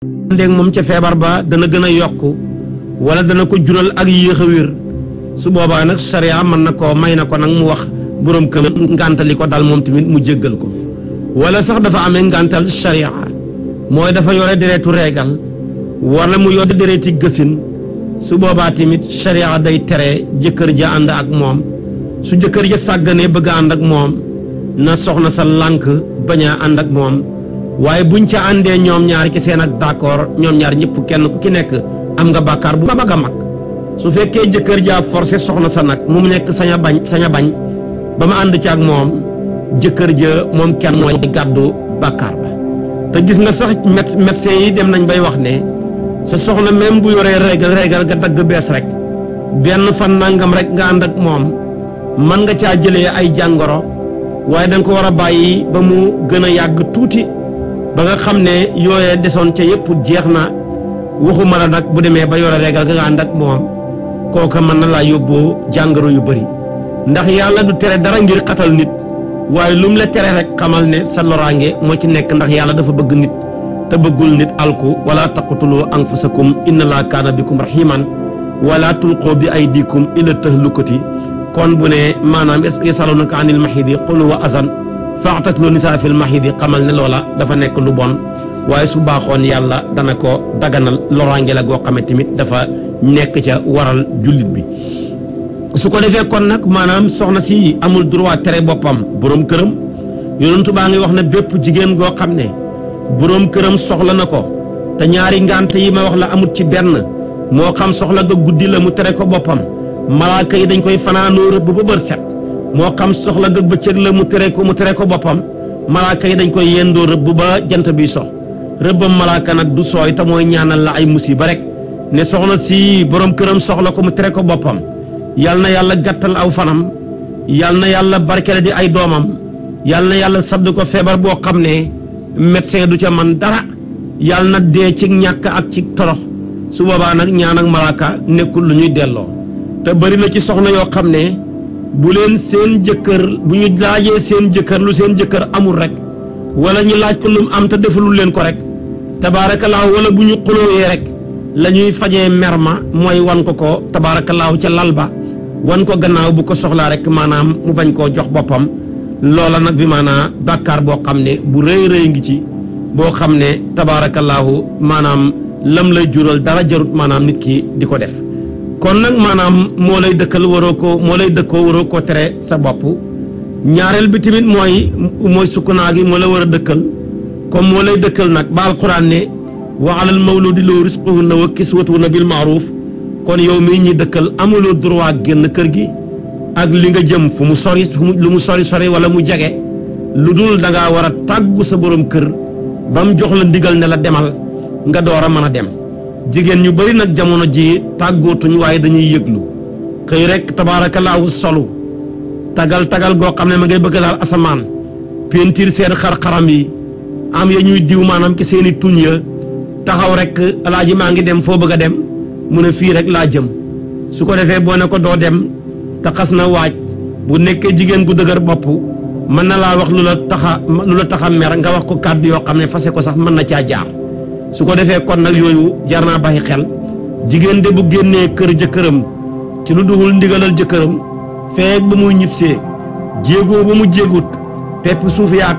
ndéeg moom ca feebar ba dana gën a yokk wala dana ko jural ak yéex a wér su boobaa nag sariya mën na ko may na ko nag mu wax borom kër ngàntali ko dal moom tamit mu jéggal ko wala sax dafa amee ngàntal sariya mooy dafa yore deretu reegal wala mu yore dereti gësin su boobaa tamit sariya day tere jëkkër ja ànd ak moom su jëkkër ja sàgganee bëgg a ànd ak moom na soxna sa lànk bañ a ànd ak moom waaye buñ ca àndee ñoom ñaar ci seen ak d'accord ñoom ñaar ñëpp kenn ku ci nekk am nga bàkkaar bu mag a mag su fekkee jëkkër jaa forcé soxna sa nag mu nekk sañ a bañ ba ma ànd ci ak moom jëkkër ja moom kenn mooy gàddu bàkkaar ba te gis nga sax médecin yi dem nañ bay wax ne sa soxna même bu yoree régal nga dagg bees rek benn fan nangam rek nga ànd ak moom mën nga caa jëlee ay jàngoro waaye danga ko war a bàyyi ba mu gën a yàgg tuuti ba nga xam ne yooyee desoon ca yëpp jeex na waxuma la nag bu demee ba yore régal nga ànd ak moom kooka mën na laa yóbboo jàngoro yu bari ndax yàlla du tere dara ngir xatal nit waaye lu mu la tere rek xamal ne sa loraange moo ci nekk ndax yàlla dafa bëgg nit te bëggul nit alku wala taqtulu anfusakum inna laa kaana bikum rahiman wala tulqoo bi aydikum ila tahlukati kon bu ne maanaam yasalunaka anil mahidi qul huwa azan fa'tazilun nisaa fil mahidi xamal ne loola dafa nekk lu bon waaye su baaxoon yàlla dana ko daganal loraange la goo xamante tamit dafa nekk ca waral jullit bi su ko defee kon nag maanaam soxna si amul droit tere boppam borom këram yonentu baa ngi wax ne bépp jigéen goo xam ne borom këram soxla na ko te ñaari ngànt yi ma wax la amut ci benn moo xam soxla ga guddi la mu tere ko boppam malaaka yi dañ koy fanaanoo rëbb ba bër set moo xam soxla ga bëccëg la mu tere ko boppam malaaka yi dañ koy yendoo rëbb ba jant bi so rëbbam malaaka nag du sooy te mooy ñaanal la ay musiba rek ne soxna si borom këram soxla ko mu tere ko boppam yal na yàlla gàttal aw fanam yal na yàlla barkele di ay doomam yal na yàlla sadd ko feebar boo xam ne médecin du ca man dara yal na dee ci ñàkk ak ci torox su boobaa nag ñaan ak malaaka nekkul lu ñuy delloo te bari na ci soxna yoo xam ne bu leen seen jëkkër bu ñu laajee seen jëkkër lu seen jëkkër amul rek wala ñu laaj ko lu mu am te defalul leen ko rek tabaarakallaahu wala bu ñu xulóoyee rek la ñuy fajee mer ma mooy wan ko tabaarakallaahu ca lal ba wan ko gannaaw bu ko soxlaa rek maanaam mu bañ koo jox boppam loola nag bi maanaam bàkkaar boo xam ne bu rëy ngi ci boo xam ne tabaarakallaahu maanaam lam lay jural dara jarut maanaam nit ki di ko def kon nag maanaam moo lay dëkkoo waroo koo tere sa bopp ñaareel bi tamit mooy sukkanaa gi moo la war a dëkkal comme moo lay dëkkal nag ba alquran ne wa alal mawludi lahu rizquhunna wa kiswatuhunna bil ma'ruf kon yow mii ñi dëkkal amuloo droit génn kër gi ak li nga jëm fu mu sori wala mu jege lu dul da ngaa war a tàggu sa borom kër ba mu jox la ndigal ne la demal nga door a mën a dem jigéen ñu bari nag jamono ji tàggootuñ waaye dañuy yëglu xëy rek tabaarakallaahu solu tagal goo xam ne ma ngay bëgg daal asamaan pentiir seen xar-xaram yi am ya ñuy diw maanaam ki seeni tuñ ya taxaw rek alaaji maa ngi dem foo bëgg a dem mu ne fii rek laa jëm su ko defee boo ne ko doo dem te xas na waaj bu nekkee jigéen gu dëgër bopp mën na laa wax lu la taxa mer nga wax ko kàddu yoo xam ne fase ko sax mën na caa jaar su ko defee kon nag yooyu jar naa bàyyi xel jigéen de bu génnee kër jëkkëram ci lu duhul ndigalal jëkkëram feek ba muy ñibsee jéegoo ba mu jéegut pepp suuf yaag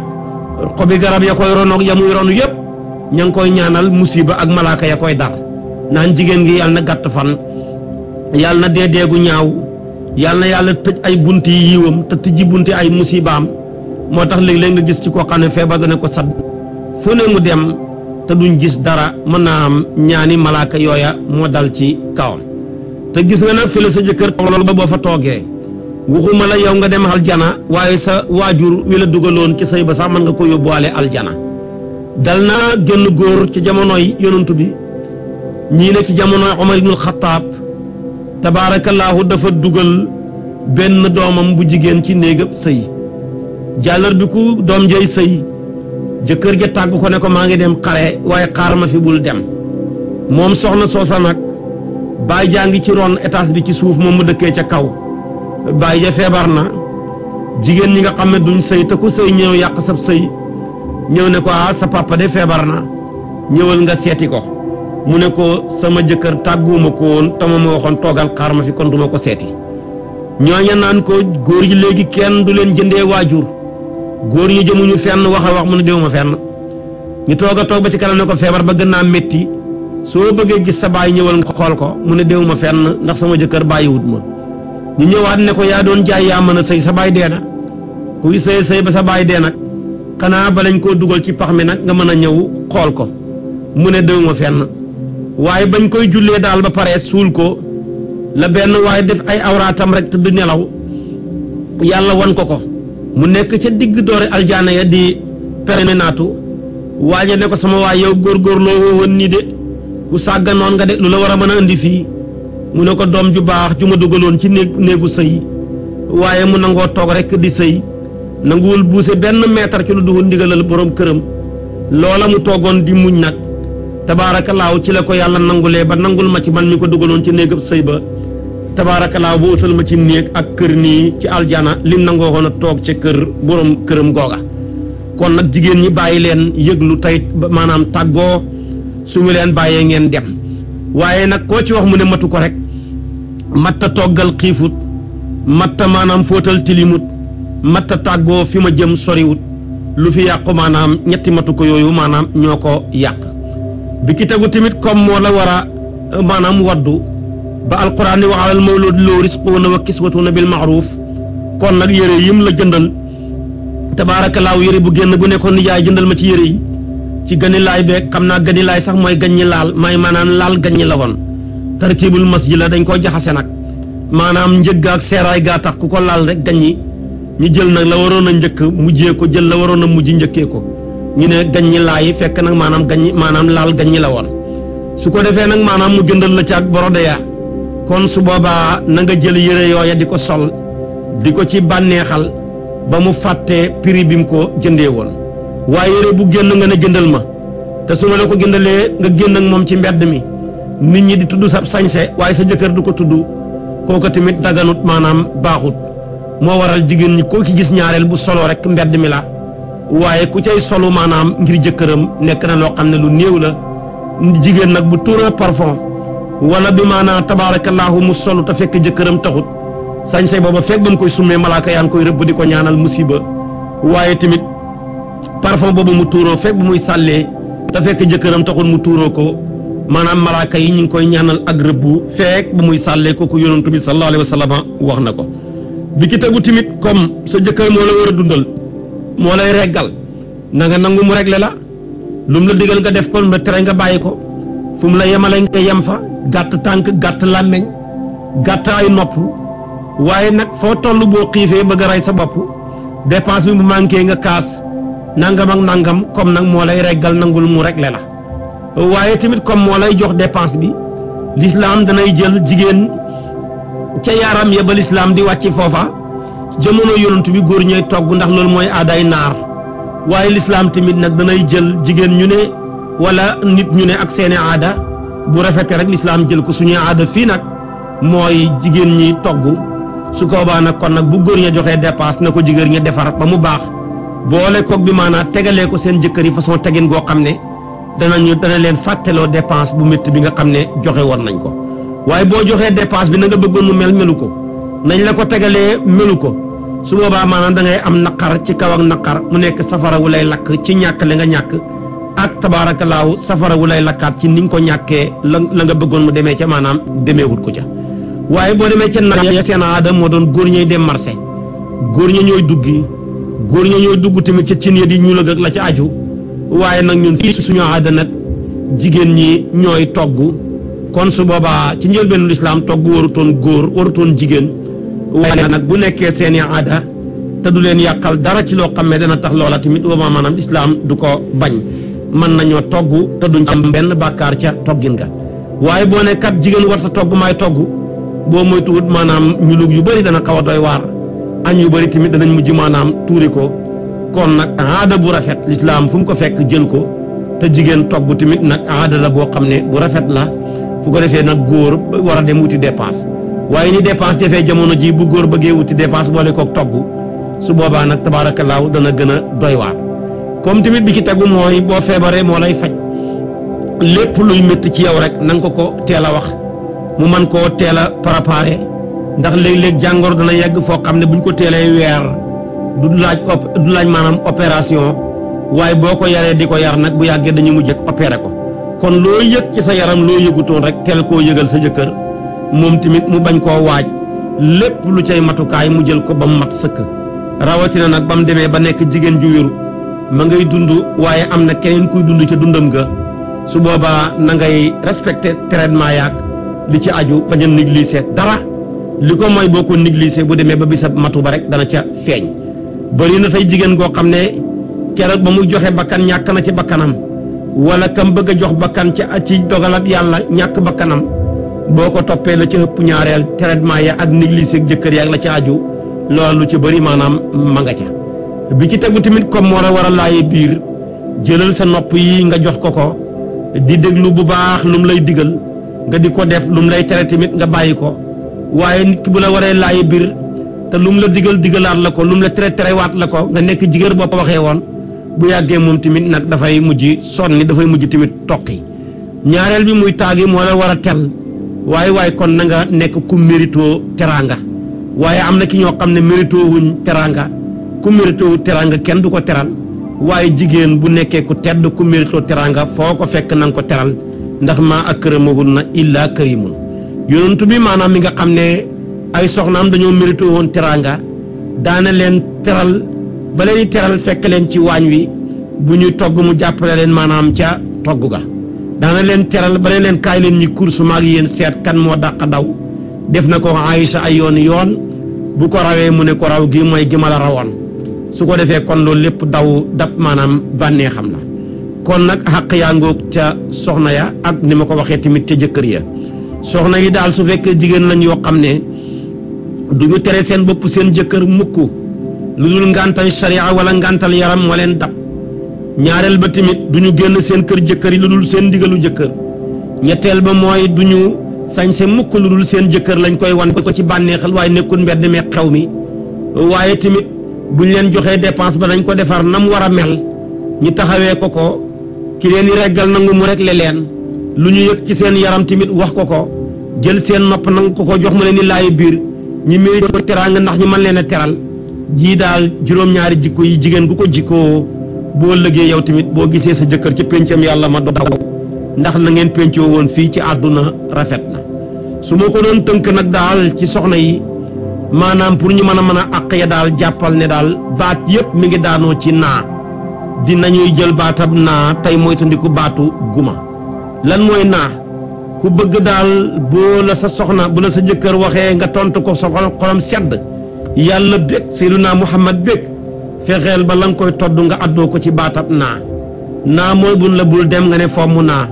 xobi garab ya koy ronoog ya muy ronu yépp ña ngi koy ñaanal musiba ak malaaka ya koy dar naan jigéen gi yàlla na gàtt fan yàlla na dee deegu ñaaw yàlla na yàlla tëj ay bunti yiwam te tëjji bunti ay musibaam moo tax léeg-léeg nga gis ci koo xam ne feebar dana ko sadd fu ne mu dem te duñ gis dara mën naa am ñaani malaaka yooya moo dal ci kawam te gis nga nag fi la sa jëkkër loolu ba boo fa toogee waxuma la yow nga dem aljana waaye sa waajur wi la dugaloon ci sëy ba sax mën nga ko yóbbuwaale aljana dal naa génn góor ci jamonoy yonantu bi ñii ne ci jamonoy Omar ibnul Xattaab tabaarakallaahu dafa dugal benn doomam bu jigéen ci néegam sëy jàllar bi ku doom jay sëy jëkkër ja tàgg ko ne ko maa ngi dem xare waaye xaar ma fi bul dem moom soxna soosa nag baay jaa ngi ci ron étage bi ci suuf moom mu dëkkee ca kaw baay ja feebar na jigéen ñi nga xam ne duñ sëy te ku sëy ñëw yàq sab sëy ñëw ne ko sa papa de feebar na ñëwal nga seeti ko mu ne ko sama jëkkër tàgguuma ko woon te ma waxoon toogal xaar ma fi kon duma ko seeti ñooña naan ko góor yi léegi kenn du leen jëndee waajur góor ñu jëmuñu fenn wax a wax mu ne déwuma fenn ñu toog a toog ba ci kanam ne ko feebar ba gën naa métti soo bëggee gis sa baay ñëwal nga xool ko mu ne déwuma fenn ndax sama jëkkër bàyyiwut ma ñu ñëwaat ne ko yaa doon jaay yaa mën a sëy sa baay dee na kuy sëy ba sa baay dee nag xanaa ba lañ koo dugal ci pax mi nag nga mën a ñëw xool ko mu ne déwuma fenn waaye bañ koy jullee daal ba pare suul ko la benn waaye def ay awraatam rek tëdd nelaw yàlla wan ko mu nekk ca digg doore aljaana ya di pereminaatu waaje ne ko sama waay yow góorgóorloo woon nii de ku sàgganoon nga de lu la war a mën a indi fii mu ne ko doom ju baax ju ma dugaloon ci néegu sëy waaye mu nangoo toog rek di sëy nanguwul buuse benn meetar ci lu duhul ndigalal borom këram loola mu toogoon di muñ nag tabaarakallaahu ci la ko yàlla nangulee ba nangul ma ci man mi ko dugaloon ci néegab sëy ba tabaarakallaahu bu utal ma ci néeg ak kër nii ci aljana lim nangoo woon a toog ca kër borom këram googa kon nag jigéen ñi bàyyi leen yëglu tey maanaam tàggoo su mu leen bàyyee ngeen dem waaye nag koo ci wax mu ne matu ko rek matta toggal xiifut matta maanaam fóotal tilimut matta tàggoo fi ma jëm soriwut lu fi yàqu maanaam ñetti matu ko yooyu maanaam ñoo ko yàq bi ki tegu tamit comme moo la war a maanaam waddu ba alquran ni wa alal mawludi lahu rizquhunna wa kiswatuhunna bil ma'ruf kon nag yére yim la jëndal tabaarakallaahu yére bu génn bu nekkoon nijaay jëndal ma ci yére yi ci ganilaay beeg xam naa ganilaay sax mooy gaññi laal may maanaam laal gaññi la woon tarkibul masjid la dañ koo jaxase nag maanaam njëgg ak seeraay gaa tax ku ko laal rek gaññi ñu jël nag la waroon a njëkk mujjee ko jël la waroon a mujj njëkkee ko ñu ne gaññi laay fekk nag maanaam gaññi maanaam laal gaññi la woon su ko defee nag maanaam mu jëndal la ci ak borode ya kon su boobaa na nga jël yére yooya di ko sol di ko ci bànneexal ba mu fàttee prix bi mu ko jëndee woon waaye yére bu génn nga ne jëndal ma te su ma la ko jëndalee nga génn ak moom ci mbedd mi nit ñi di tudd sa sañse waaye sa jëkkër du ko tudd kooku tamit daganut maanaam baaxut moo waral jigéen ñi koo ci gis ñaareel bu solo rek mbedd mi la waaye ku cay solu maanaam ngir jëkkëram nekk na loo xam ne lu néew la jigéen nag bu tuuree parfum wala bi maanaam tabaarakallaahu mu solu te fekk jëkkëram taxut sañse booba fekk ba mu koy summee malaaka yaa ngi koy rëbb di ko ñaanal musiba waaye tamit parfum boobu mu tuuroo fekk bu muy sàllee te fekk jëkkëram taxul mu tuuroo ko maanaam malaaka yi ñu ngi koy ñaanal ak rëbbu fekk bu muy sàllee kooku yonantu bi sallallahu alayhi wa sallam wax na ko bi ki tegu tamit comme sa jëkkër moo la war a dundal moo lay reggal na nga nangu mu regle la lu mu la digal nga def ko lu mu la tere nga bàyyi ko fu mu la yemale nga yem fa gàtt tànk gàtt làmmeñ gàtt ay nopp waaye nag foo toll boo xiifee bëgg a rey sa bopp dépense bi mu manqué nga kaas nangam ak nangam comme nag moo lay reggal nangul mu regle la waaye tamit comme moo lay jox dépense bi l'islam danay jël jigéen ca yaaram ya ba l'islam di wàcc foofa jamono yonent bi góor ñooy togg ndax loolu mooy aaday naar waaye l'islam tamit nag danay jël jigéen ñu ne wala nit ñu ne ak seeni aada bu rafetee rek l'islam jël ko suñuy aada fii nag mooy jigéen ñi togg su ko baa nag kon nag bu góor ña joxee dépense na ko jigéen ña defar ba mu baax boole koog bi maanaam tegalee ko seen jëkkër yi façon tegin goo xam ne dana leen fàtteloo dépense bu métti bi nga xam ne joxe woon nañ ko waaye boo joxee dépense bi na nga bëggoon mu melu ko nañ la ko tegalee melu ko su boobaa maanaam da ngay am naqar ci kaw ak naqar mu nekk safara wu lay lakk ci ñàkk li nga ñàkk ak tabaarakallaahu safara wu lay lakkaat ci ni nga ko ñàkkee la nga bëggoon mu demee ca maanaam demeewut ko ca waaye boo demee ca nag ya seen aada moo doon góor ñooy dem marché góor ña ñooy duggi góor ña ñooy dugg tamit ca cin ya di ñuul ak la ca aju waaye nag ñun fii suñu aada nag jigéen ñi ñooy togg kon su boobaa ci njëlbeenu lislaam togg warutoon góor warutoon jigéen waaye nag bu nekkee seeni aada te du leen yàqal dara ci loo xam ne dana tax loola tamit wama maanaam lislaam du ko bañ mën nañoo togg te duñ am benn bàkkaar ca toggin nga waaye boo ne kat jigéen warta togg maay togg boo moytuwut maanaam ñulug yu bëri dana xaw a doy waar añ yu bëri tamit danañ mujj maanaam tuuri ko kon nag aada bu rafet lislaam fu mu ko fekk jël ko te jigéen togg tamit nag aada la boo xam ne bu rafet la fu ko defee nag góor war a dem wuti dépense waaye ni dépense defee jamono ji bu góor bëggee wuti dépense boole koog togg su boobaa nag tabaarakallaahu dana gën a doy waar comme tamit bi ci tegu mooy boo feebaree moo lay faj lépp luy métti ci yow rek na nga ko teel a wax mu man koo teel a préparé ndax léeg-léeg jàngoro dana yegg foo xam ne buñ ko teelee weer du laaj maanaam opération waaye boo ko yaree di ko yar nag bu yàggee dañu mujj ak opéré ko kon loo yëg ci sa yaram loo yëgutoon rek teel koo yëgal sa jëkkër moom tamit mu bañ koo waaj lépp lu cay matukaay mu jël ko ba mu mat sëkk rawatina nag ba mu demee ba nekk jigéen ju wéru ma ngay dund waaye am na keneen kuy dund ca dundam ga su boobaa na ngay respecté traitement yaag li ci aju bañ a négliger dara li ko mooy boo ko négliger bu demee ba bisab matu ba rek dana ca feeñ bëri na tey jigéen goo xam ne keroog ba muy joxe bakkan ñàkk na ci bakkanam wala kam bëgg a jox bakkan ci dogalab yàlla ñàkk bakkanam boo ko toppee la ca ëpp ñaareel traitement ya ak négliger jëkkër yaag la ci aju loolu lu ci bëri maanaam ma nga ca bi ci tegu tamit comme moo la war a laaye biir jëlal sa nopp yi nga jox ko di déglu bu baax lu mu lay digal nga di ko def lu mu lay tere tamit nga bàyyi ko waaye nit ki bu la waree laaye biir te lu mu la digalaat la ko lu mu la terewaat la ko nga nekk jigéen boo ko waxee woon bu yàggee moom tamit nag dafay mujj sonni dafay mujj tamit toqi ñaareel bi muy taagi moo la war a tel waaye kon na nga nekk ku mérito teraanga waaye am na ki ñoo xam ne mérito wuñ teraanga ku mérito wu teraanga kenn du ko teral waaye jigéen bu nekkee ku tedd ku mérito teraanga foo ko fekk na nga ko teral ndax maa akramahunna illaa karimun yonent bi maanaam mi nga xam ne ay soxnaam dañoo mérito woon teraanga daana leen teral ba leen di teral fekk leen ci waañ wi bu ñuy togg mu jàppale leen maanaam ca togg ga daana leen teral ba leen kaay leen ñi course maag yéen seet kan moo dàq daw def na ko Aïcha ay yoon bu ko rawee mu ne ko raw gi mooy gi ma la rawoon su ko defee kon loolu lépp daw dab maanaam bànnee xam la kon nag xaq yaa ngoog ca soxna ya ak ni ma ko waxee tamit ca jëkkër ya soxna yi daal su fekkee jigéen lañ yoo xam ne du ñu tere seen bopp seen jëkkër mukk lu dul ngàntal sharia wala ngàntal yaram moo leen dab ñaareel ba tamit du ñu génn seen kër jëkkër yi lu dul seen ndigalu jëkkër ñetteel ba mooy du ñu sañse mukk lu dul seen jëkkër lañ koy wan ko ci bànneexal waaye nekkul mbedd mee xew mi waaye tamit buñ leen joxee dépense ba dañ ko defar nam war a mel ñu taxawee ko ki leen di reggal nangu mu rek le leen lu ñu yëg ci seen yaram tamit wax ko jël seen nopp nangu ko jox ma leen ni laayi biir ñi may doon teraanga ndax ñi mën leen a teral jii daal juróom-ñaari jikko yi jigéen gu ko jikkoo boo lëgee yow tamit boo gisee sa jëkkër ci péncam yàlla ma daw ndax la ngeen péncoo woon fii ci àdduna rafet na su ma ko doon tënk nag daal ci soxna yi maanaam pour ñu mën a àq ya daal jàppal ne daal baat yépp mi ngi daanoo ci naa dinañuy jël baatab naa tey moytandiku baatu guma lan mooy naa ku bëgg daal boo la sa soxna bu la sa jëkkër waxee nga tontu ko sa xolam sedd yàlla bég Seydina Muhammad bég fexeel ba la nga koy todd nga addoo ko ci baatab naa mooy bun la bul dem nga ne fomm naa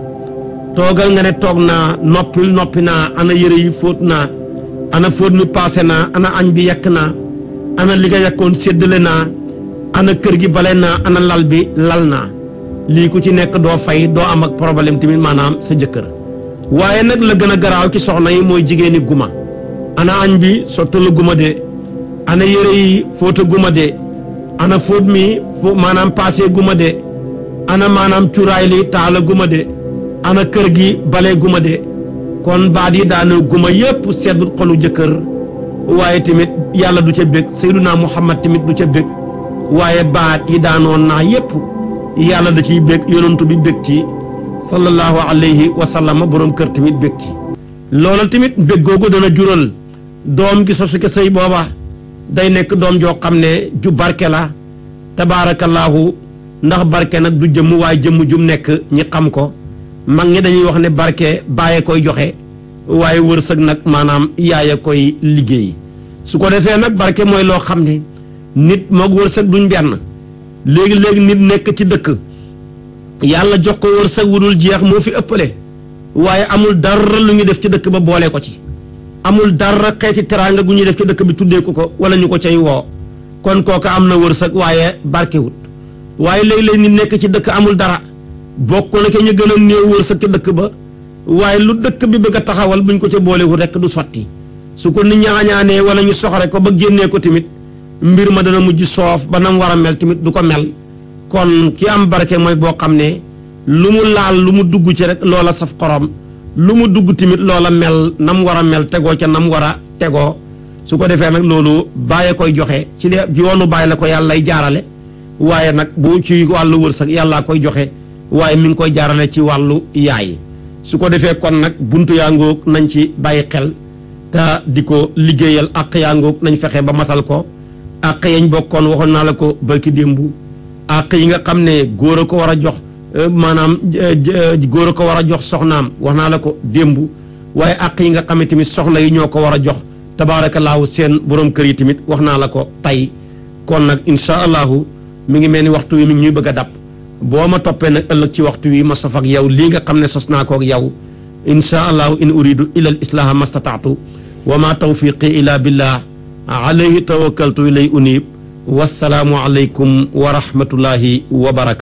toogal nga ne toog naa noppi naa ana yëre yi fóot naa ana fóot mi paase naa ana añ bi yekk naa ana li nga yekkoon séddale naa ana kër gi bale naa ana lal bi lal naa lii ku ci nekk doo fay doo am ak problème tamit maanaam sa jëkkër waaye nag la gën a garaaw ci soxna yi mooy jigéeni guma ana añ bi sottalu guma de ana yëre yi fóota guma de ana fóot mi maanaam paase guma de ana maanaam cuuraay li taala guma de ana kër gi bale guma de kon baat yi daana guma yépp seddut xolu jëkkër waaye tamit yàlla du ca bég Seyduna Muhammad tamit du ca bég waaye baat yi daanoon naa yépp yàlla da ciy bég yonantu bi bég ci sallallahu alayhi wa sallam borom kër tamit bég ci loola tamit bég googu dana jural doom gi sosu ke sëy booba day nekk doom joo xam ne ju barke la tabaarakallaahu ndax barke nag du jëmm waaye jëmm jum nekk ñi xam ko mag ñi dañuy wax ne barke bàyyee koy joxe waaye wërsëg nag maanaam yaaya koy liggéey su ko defee nag barke mooy loo xam ne nit moog wërsëg duñ benn léegi nit nekk ci dëkk yàlla jox ko wërsëg wudul jeex moo fi ëppale waaye amul dara lu ñu def ci dëkk ba boole ko ci amul dara xeeti teraanga gu ñuy def ci dëkk bi tuddee ko wala ñu ko cay woo kon kooka am na wërsëg waaye barkewut waaye léeg-léeg nit nekk ci dëkk amul dara bokk na ke ñu gën a néew wërsëg ci dëkk ba waaye lu dëkk bi bëgg a taxawal buñ ko ca boolewul rekk du sotti su ko nit ñaañaanee wala ñu soxore ko ba génnee ko tamit mbir ma dana mujj soof ba nam war a mel tamit du ko mel kon ki am barke mooy boo xam ne lu mu laal lu mu dugg ci rek loola saf xorom lu mu dugg tamit loola mel nam war a mel tegoo ca nam war a tegoo su ko defee nag loolu bàyyi koy joxe ci yoonu bàyyi la ko yàllay jaarale waaye nag bu ci wàllu wërsëg yàllaa koy joxe waaye mi ngi koy jaarale ci wàllu yaay su ko defee kon nag buntu yaa ngoog nañ ci bàyyi xel te di ko liggéeyal àq yaa ngoog nañ fexe ba matal ko àq yañ bokkoon waxoon naa la ko barki démb àq yi nga xam ne góor a ko war a jox maanaam góor a ko war a jox soxnaam wax naa la ko démb waaye àq yi nga xam ne tamit soxna yi ñoo ko war a jox tabaarakallaahu seen borom kër yi tamit wax naa la ko tey kon nag insha allahu mi ngi mel ni waxtu wi mi ngi ñuy bëgg a dab boo ma toppee nag ëllëg ci waxtu wi ma sof ak yow lii nga xam ne sos naa ko ak yow insha allahu in uridu ila al islaha mastataatu wa ma tawfiqi ila billah alayhi tawakkaltu ilay unib wassalaamu alaykum wa rahmatullahi wa barakatu